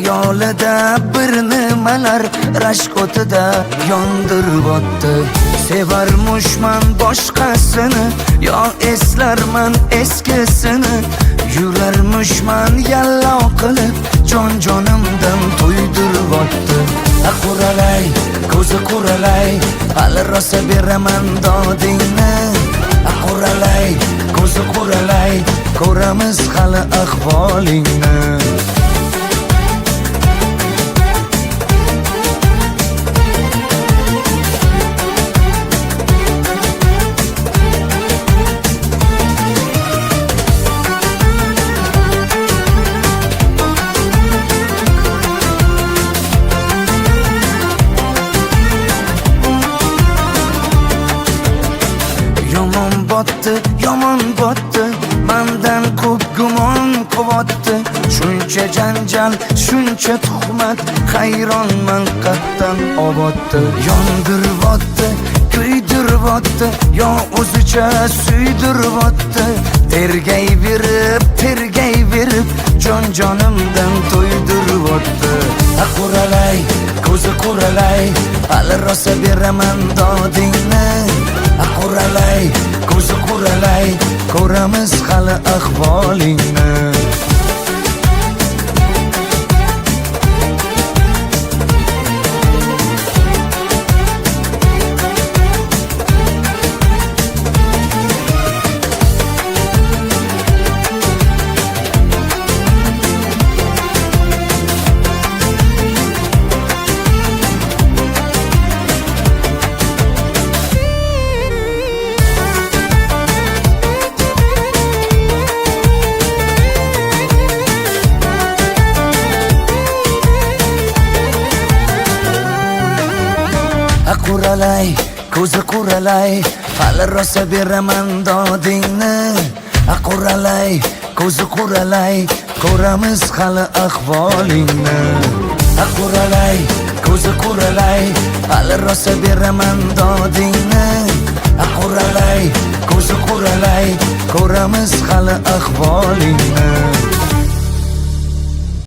Xayolida bir nimalar rashk o'tida yondiryapti. Sevarmishman boshqasini, yo eslarman eskisini. Yurarmishman yallo qilib, jon jonimdan to'ydiryapti. Quralay, ko'zi quralay, hali rosa beraman dodingni. Quralay, ko'zi quralay, ko'ramiz hali ahvolingni. Yomon botdi, yomon botdi, mandan ko'p gumon quvotdi. Shuncha janjal, shuncha tuhmat, hayronman qatdan obotdi. Yondiryapti, kuydiryapti, yo o'zicha suydiryapti. Tergay berib, tergay berib, jon jonimdan to'ydiryapti. Quralay, ko'zi quralay, hali rosa beraman dodingni. Quralay, ko'zi quralay, ko'ramiz hali ahvolingni. Quralay, ko'zi quralay, hali rosa beraman dodingni. Quralay, ko'zi quralay, ko'ramiz hali ahvolingni. Quralay, ko'zi quralay, hali rosa beraman dodingni. Quralay, ko'zi quralay, ko'ramiz hali ahvolingni.